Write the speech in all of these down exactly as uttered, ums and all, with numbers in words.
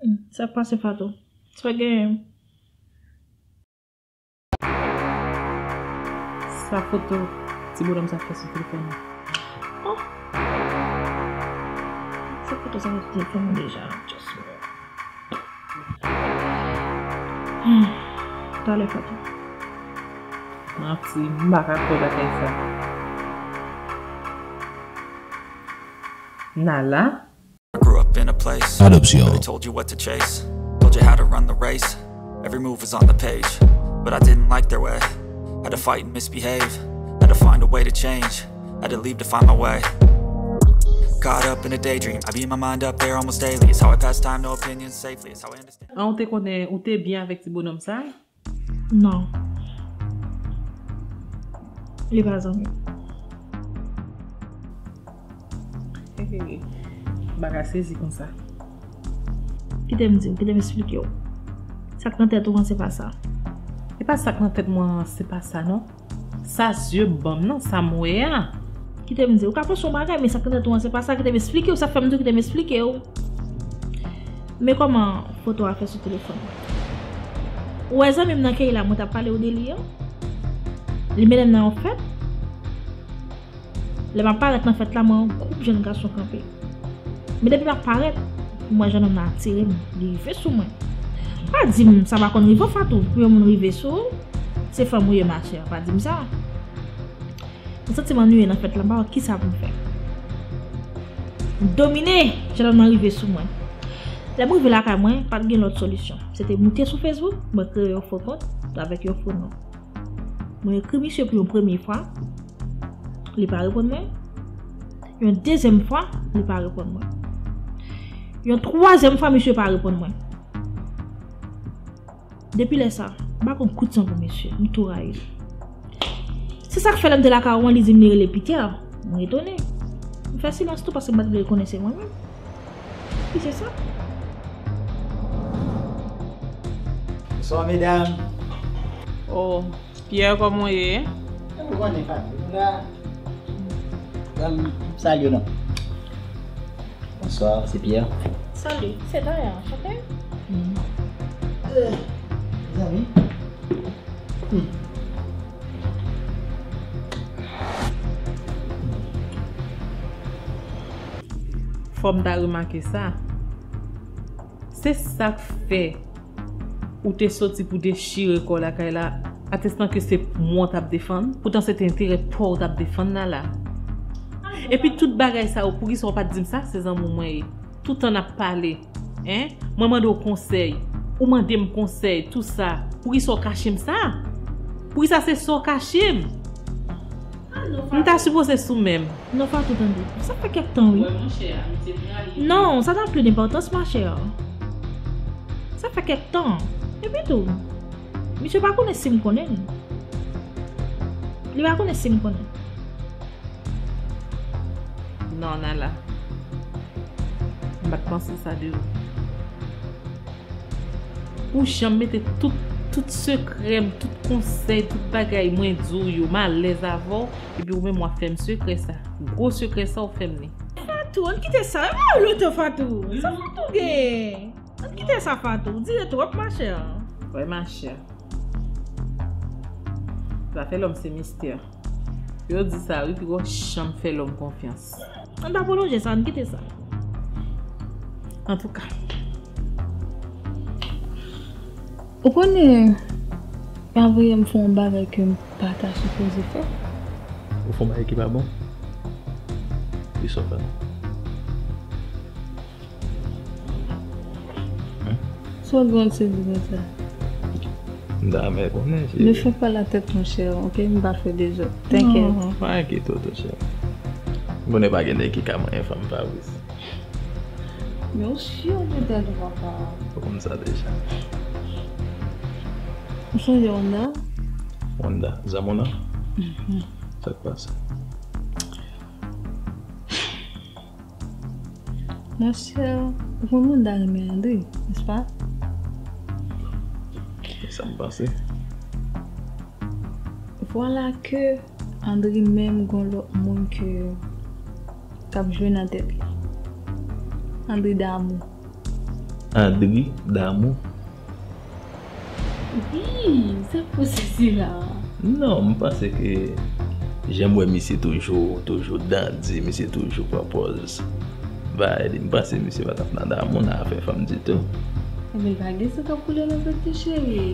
Hmm, sa k pase, Fatou? Sa genyen? Sa foto ti bonòm sa fè sou telefòn nan. Oh! Sa foto sa fè sou telefòn nan deja. Just a minute. Hmm. Talè, Fatou. Manti, m pa ka kwè bagay sa. Nala? I grew up in a place where they told you what to chase, told you how to run the race. Every move was on the page, but I didn't like their way. Had to fight and misbehave, had to find a way to change, had to leave to find my way. Caught up in a daydream, I beat my mind up there almost daily. It's how I pass time, no opinions safely. It's how I understand. An, ou te konnen, ou te byen avèk ti bonòm sa? Non. Li pa zanmi m. Hey, bagay sezi konsa. Kite m di w, kite m esplike w. Sa k nan tèt ou an, se pa sa. E pa sa k nan tèt mwen an, se pa sa, non. Sa zye m ban m nan, sa m wè a. Kite m di w, ou ka panse yon bagay, men sa k nan tèt ou an, se pa sa. Kite m esplike w, sa k fè m di w kite m esplike w. Men kòman foto a fè sou telefòn mwen. Ou wè zanmi m nan Keyla, mwen t ap pale w de li an? Li mennen m nan yon fèt. Lè m ap parèt nan fèt la, m wè yon gwoup jèn gason kanpe. Men depi m ap parèt, m wè jennonm nan atire m, li rive sou mwen. Pa di m sa pa konn rive w, Fatou, pou yon moun rive sou ou. Se fanm ou ye, machè, pa di m sa. M santi m annuiye nan fèt la, m pa wè kisa pou m fè. M domine, jennonm nan rive sou mwen. Lè m rive lakay mwen, pa t gen lòt solisyon. Se te moute sou Facebook, mwen kreye yon fo kont avèk yon fo non. Mwen ekri misye pou yon premye fwa, li pa reponn mwen. Yon dezyèm fwa, li pa reponn mwen. Yon twazyèm fwa, misye pa reponn mwen. Depi lè sa, m pa konn kout san pou misye, m tou rayi l. Se sa k fè lè m te lakay ou an, li di m li rele Peter. Mwen etone. M fè silans tou paske m pa t vle l konnen se mwen menm. Ki se sa? Bonswa, medam. Oh, Pierre, kòman w ye? Ou konnen, Fatou, m la. Dam, salye w non. Bonswa, se Pierre. Salut, c'est Daya, enchanté. Hmm. Eh, mezanmi. Hmm. Fò m ta remake sa. Se sa k fè ou te soti pou dechire kò w lakay la, atestan ke se mwen w t ap defann, poutan se te enterè pa w w t ap defann la la. Epi tout bagay sa yo, poukisa w pa t di m sa, se zanmi w mwen ye? Toutan n ap pale, en? Mwen mande w konsèy, ou mande m konsèy, tou sa. Poukisa w kache m sa? Poukisa se sa w kache m? M ta sipoze sou men m. Non, Fatou, tande. Sa fè kèk tan, wi. Non, ça n'a plus d'importance, ma chère. Sa fè kèk tan. Epi tou, misye pa konnen si m konnen l. Li pa konnen si m konnen l. Non, Nala. M pa t panse sa de ou. Ou janm mete tout, tout sekrè m, tout konsèy, tout bagay mwen di w yo, m alèz avè w, epi ou menm w ap fè m sekrè sa. Gwo sekrè sa ou fè m li. Fatou, ann kite sa. E pa w lontan, Fatou. Sa Fatou gen? Ann kite sa, Fatou. Ou dire twòp, machè. Wi, machè. Zafè lòm se mistè. Yo di sa, wi, piko janm fè lòm konfyans. Ann pa pwolonje sa, ann kite sa. Antouka. Ou konnen, pa voye m fè yon bagay ke m pa ta sipoze fè. Ou fè yon bagay ki pa bon? Kisa w fè? Sa w gen w sezi konsa? M ta renmen konnen, cheri. Ne fais pas la tête, mon cher, ok? M pa fè dezòd. T'inquiète. Non, pa enkyete w tou, cheri. M konnen pa gen nèg ki ka manyen fanm Fabrice. Men w si de tèt ou, papa. Ou konn sa deja. Ou sonje Wanda? Wanda, zanmi w nan? Mhm. Sa k pase? Monchè, ou konn moun ta renmen André, nèspa? Sa m panse. Vwala ke André menm gon lòt moun ke k ap jwe nan tèt li. André damou. Andry Damou. Wi, sa k pou sezi la? Non, m panse ke jan m wè misye toujou, toujou dandi, misye toujou pran pòz bay li, m panse misye pa t ap nan damou, nan afè fanm ditou. Ebyen, l pa gen san k ap koule nan vant li, cheri.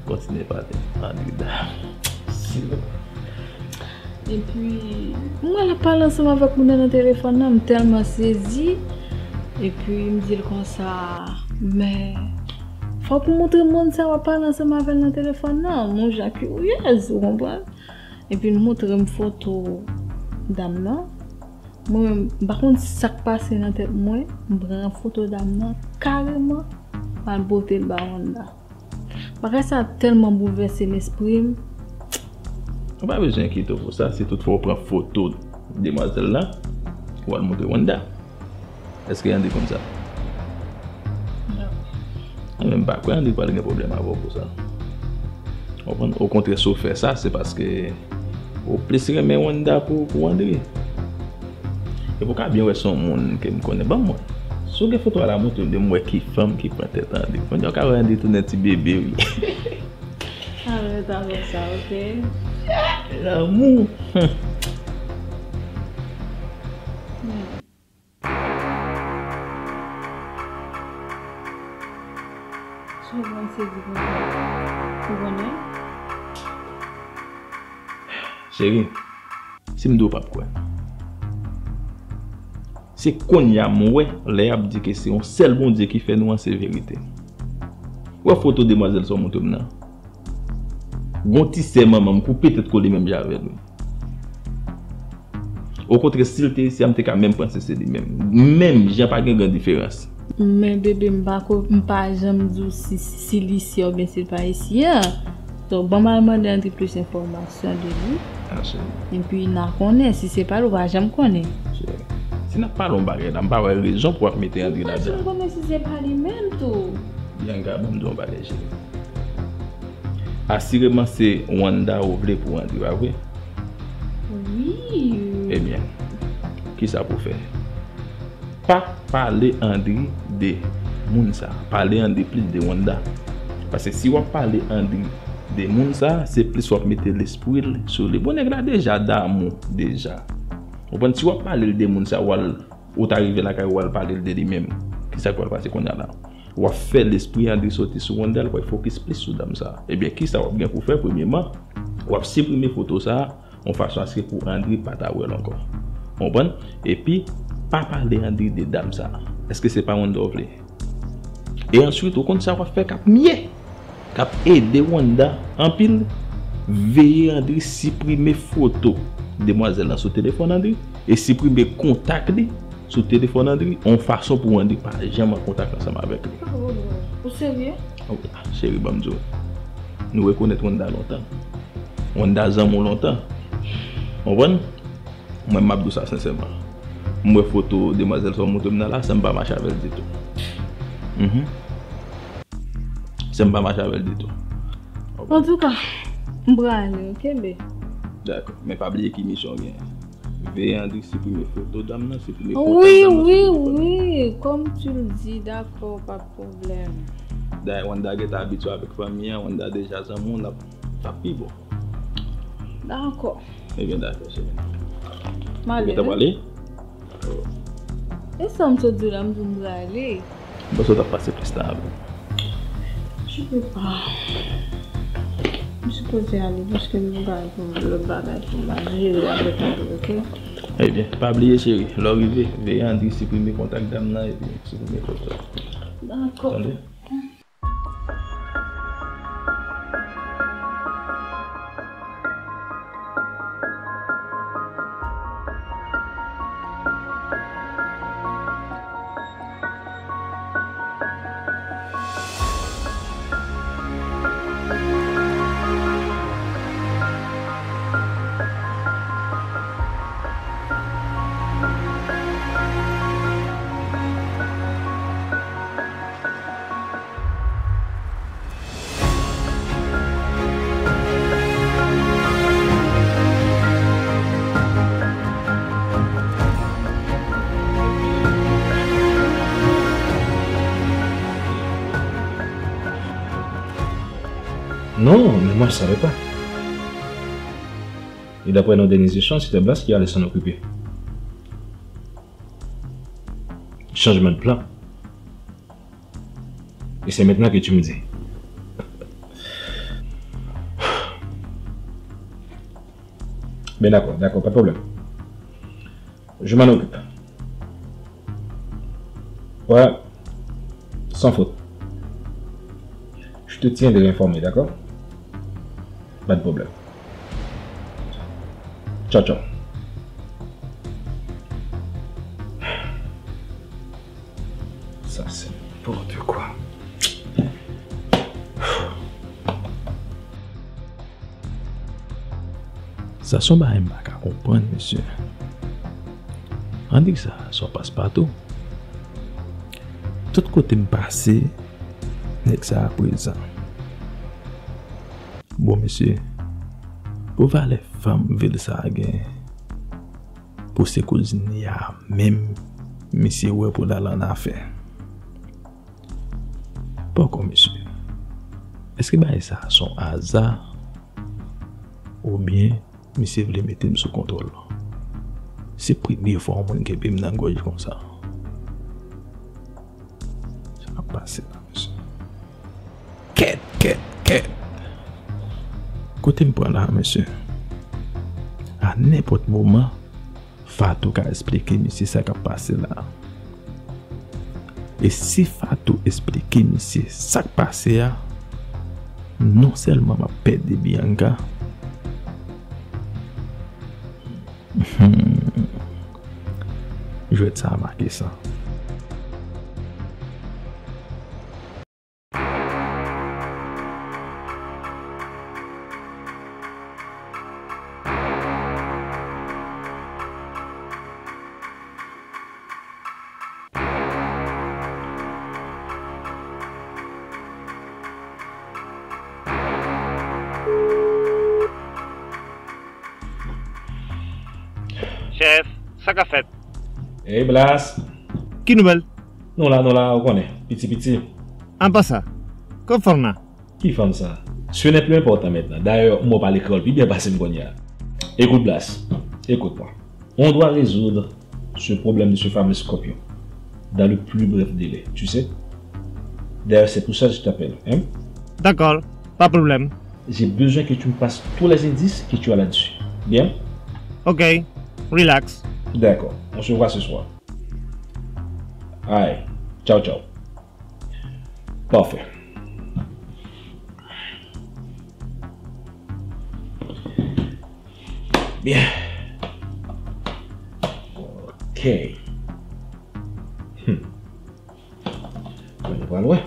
Kontinye pale, Andry Damou. Epi, m wè l ap pale ansanm avèk moun nan nan telefòn nan, m tèlman sezi. Epi, m di l konsa, men, fòk ou montre m moun sa w ap pale ansanm avè l nan telefòn nan, yon jan kiryèz, ou konprann? Epi, l montre m foto dam nan. Mwen menm, m pa konn sa k pase nan tèt mwen, m pran foto dam nan, kareman, m al pote l ba Wanda. Bagay sa tèlman boulvèse lespri m. Ou pa bezwen enkyete w pou sa, si toutfwa w pran foto demwazèl la, w al montre Wanda. Èske Andry konn sa? Non. Mwen menm, m pa kwè Andry pral gen pwoblèm avè w pou sa. Ou konprann? Okontrè, si w fè sa, se paske ou plis renmen Wanda pou, pou Andry. Epi w ka byen wè se yon moun ke m konnen. Ban m wè. Si w gen foto a la, montre m, m wè ki fanm ki pran tèt Andry. Kounye a w ka wè Andry tounen ti bebe, wi. Arèt avèk sa, oke? Lanmou. Hmm. Sou jan w sezi konsa, ou konnen? Cheri, si m di w p ap kwè. Se kounye a m wè lè y ap di ke se yon sèl Bondye ki fè nou an, se verite. Ou wè foto demwazèl sa w montre m nan? Gon ti sè manman m koupe tèt kole menm jan avè l, wi. Okontrè, si l te isi a, m te ka menm panse se li menm. Menm jan, pa gen gran diferans. Men bebe, m pa ko, m pa janm di w si, si, si l isi a oubyen si l pa isi a. Donk, ban m al mande Andry plis enfòmasyon de li. Ah, cheri. Epi n a konnen, si se pa l, ou pa janm konnen. Cheri, si n ap pale yon bagay la, m pa wè rezon pou w ap mete Andry ladan. Ou pa janm konnen si se pa li menm tou. Bianca, ban m di w yon bagay, cheri. Asireman se Wanda ou vle pou Andry, pa vre? Wi. Ebyen, kisa pou w fè? Pa pale Andry de moun sa. Pale Andry plis de Wanda. Paske si w ap pale Andry de moun sa, se plis w ap mete lespri l sou li. Bon, nèg la deja damou, deja. Ou konprann, si w ap pale l de moun sa, w al, ou ta rive lakay ou, w al pale l de li menm. Kisa k pral pase kounye a la? W ap fè lespri Andry soti sou Wanda, l pral fokis plis sou dam sa. Ebyen, kisa w ap gen pou fè? Premyeman, w ap siprime foto sa a, yon fason aske pou Andry pa ta wè l ankò. Konprann? Epi, pa pale Andry de dam sa. Èske se pa Wanda w vle? E answit, ou konn sa w ap fè k ap mye, k ap ede Wanda anpil? Veye Andry siprime foto demwazèl lan sou telefòn Andry e siprime kontak li sou telefòn Andry, yon fason pou Andry pa janm an kontak ansanm avèk li. Ou serye? Cheri, ban m di w, nou rekonèt Wanda lontan. Wanda zanmi w lontan. Konprann? Mwen, m ap di w sa sensèman. M wè foto demwazèl sa w montre m nan la, san m pa mache avè l ditou. Mhm. San m pa mache avè l ditou. Antouka, m prale, oke, be. Dakò, men pa bliye ki misyon w genyen. Veye Andry siprime foto dam nan, siprime kontak dam nan sou telefòn. Wi, wi, wi, comme tu le dis, dakò, pa de pwoblèm. Dayè, Wanda gentan abitye avèk fanmi an, Wanda deja zanmi w, l ap, l ap pi bon. Dakò. Ebyen, dakò, cheri. M ale, wi. Ou gentan prale? E sa m sot di w la, m di w m prale. M panse w t ap pase plis tan avè m. Je peux pas. M sipoze ale paske m gen bagay pou m, lòt bagay pou m al jere avèk Andry, oke? Ebyen, pa bliye, cheri, lè w rive, veye Andry siprime kontak dam nan epi siprime foto. Dakò. Tande? Non, mais moi je savais pas. Et d'après nos derniers échanges, c'était Blas qui allait s'en occuper. Changement de plan. Et c'est maintenant que tu me dis. Ben d'accord, d'accord, pas de problème. Je m'en occupe. Ouais, sans faute. Je te tiendrai informé, d'accord? Pas de problème. Ciao, ciao. Ça, c'est n'importe quoi. Sa se yon bagay m pa ka konprann, mesye. Ann di sa, se yon paspatou. Tout kote m pase, nèg sa a prezan. Bon, mesye, pou valè fanm vil sa a gen, pou se kouzin li a menm, misye wè pou l al annafè. Poko, mesye. Èske bagay sa a se yon aza? Oubyen misye vle mete m sou kontwòl? Se premye fwa yon moun kenbe m nan gòj konsa. Sa k ap pase la, mesye? Kèt, kèt, kèt. Kote m pran la, mesye? A nenpòt moman, Fatou ka esplike misye sa k ap pase la. E si Fatou esplike misye sa k pase a, non sèlman m ap pèdi Bianca, hmm, jwèt sa a make san. Chèf, sa k ap fèt? Ey, Blas! Ki nouvèl? Nou la, nou la, ou konnen, piti piti. Apa sa, kot fanm nan? Ki fanm sa? Ce n'est plus important maintenant. D'ailleurs, m wè w pale kreyòl pi byen pase m kounye a. Écoute, Blas, écoute-moi. On doit résoudre ce problème de ce fameux Scorpion dans le plus bref délai, tu sais. D'ailleurs, c'est pour ça que je t'appelle, hein? D'accord, pas de problème. J'ai besoin que tu me passes tous les indices que tu as là-dessus. Bien? Ok, relax. D'accord, on se voit ce soir. Aye, ciao, ciao. Pafè. Byen. Ok. Hmm. Mwen, nou pral wè.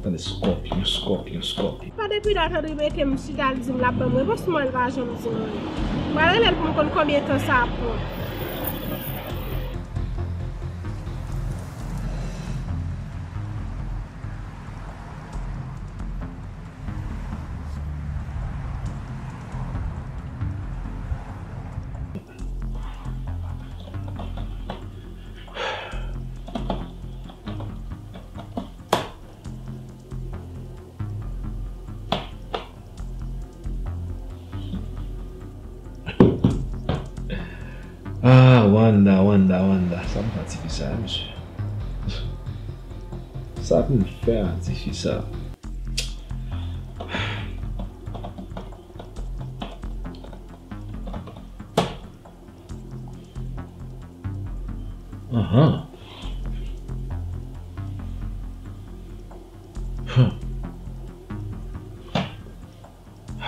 Tande, Scorpion, Scorpion, Scorpion. Pa depi dat Andri mete m chita, l di m l ap ban m repons, mwen, l pa janm di m anyen. Mwen rele l pou m konn konbyen tan sa ap pran. Ah, Wanda, Wanda, Wanda. Sa m fè a tifi sa, mesye. Sa pou m fè a tifi sa. Ahan. Huh.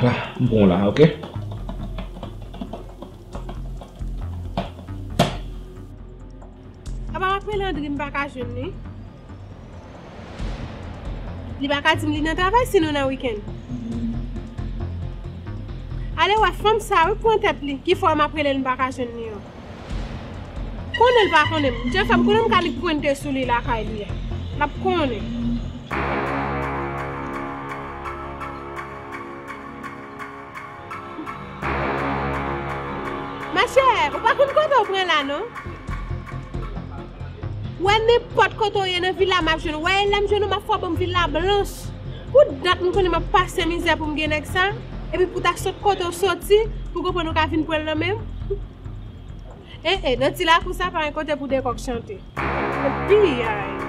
Ala, m pran w la, ok? Apa m ap rele Andri, m pa ka jwenn li? Li pa ka di m li nan travay, sinon nan wikenn. Ale wè fanm sa wi pran tèt li, ki fwa m ap rele l, m pa ka jwenn li an. Konnen l pa konnen m. Jefè, m konnen m ka li pwente sou li lakay li a. L ap konnen. Machè, ou pa konn kote w pran la non. Wè nenpòt kote w ye nan vil la m ap jwenn ou. Wè lè m jwenn ou m ap fè w ban m vil la blanch. Pou dat m konnen m ap pase mizè pou m gen nèg sa. Epi pou ta sot kote w soti, pou konprann ou ka vin pran l nan men m. E e, nan ti lakou sa pa yon kote pou dekòk chante. Piyay.